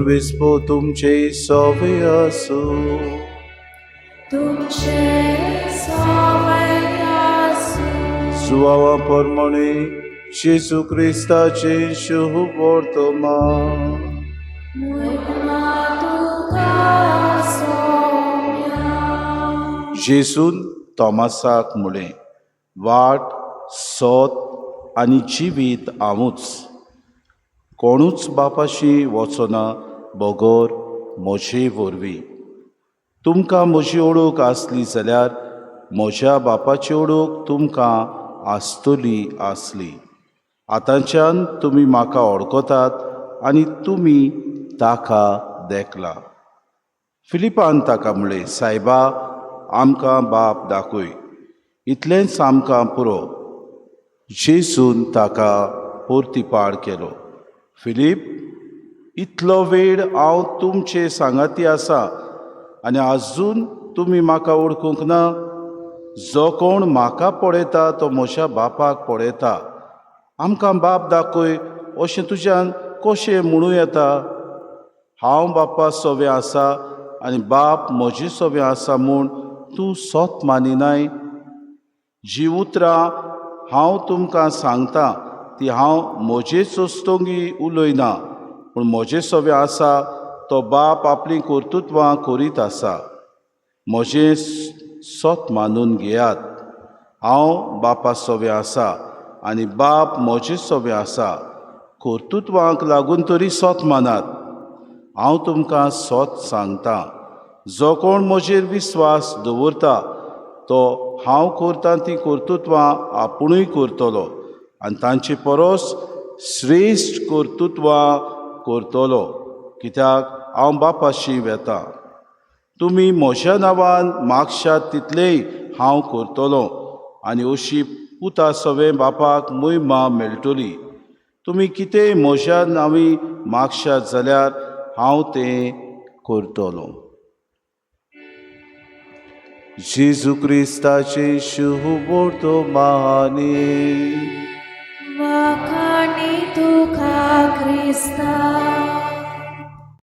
विस्पो तुमचे सोवे आसूं. तुमचे सवय आसूं. सुवावा प्रमाणे जेजू क्रिस्ताचे शुभ वर्तमान. महिमा तुका सोम्या. जेजून तॉमासाक म्हळें, वाट, सत आनी जिवीत हांवूच. कोणूच बापाशी वचना बगर म्हजे वरवीं. तुमकां म्हजी ओळख आसली जाल्यार म्हज्या बापाची ओळख तुमकां आसतली आसली. आतांच्यान तुमी म्हाका वळखतात आनी तुमी ताका देखला. फिलिपान ताका म्हळें, सायबा, आमकां बाप दाखय, इतलेंच आमकां पुरो. जेजून ताका परतिपाळ केलो, फिलीप, इतलो वेळ हांव तुमचे सांगाती आसा आनी आजून तुमी म्हाका वळखूंक ना? जो कोण म्हाका पळयता तो म्हज्या बापाक पळयता. आमकां बाप दाखय अशें तुज्यान कशें म्हणूं येता? हांव बापा सोवें आसा आनी बाप म्हजे सोवें आसा म्हूण तूं सत मानिनाय? जी उतरां हांव तुमकां सांगता ती हांव म्हजेच वस्तोंगी उलयना, पूण म्हजे सोवें आसा तो बाप आपलीं कर्तुत्वां करीत आसा. म्हजें सत मानून घेयात, हांव बापा सोवें आसा आनी बाप म्हजे सोवें आसा. कर्तुत्वांक लागून तरी सत मानात. हांव तुमकां सत सांगता, जो कोण म्हजेर विस्वास दवरता तो हांव करता तीं कर्तुत्वां आपुणूय करतलो आनी तांचे परस श्रेश्ठ कर्तुत्वां करतलो, कित्याक हांव बापाशी वेता. तुमी म्हज्या नांवान मागशात तितलेंय हांव करतलो आनी अशी पुता सवें बापाक महिमा मेळटली. तुमी कितेंय म्हज्या नांवी मागशात जाल्यार हांव तें करतलो. जेजू क्रिस्ताचे शुभ वर्तमानी. वाखाणी तुका क्रिस्ता.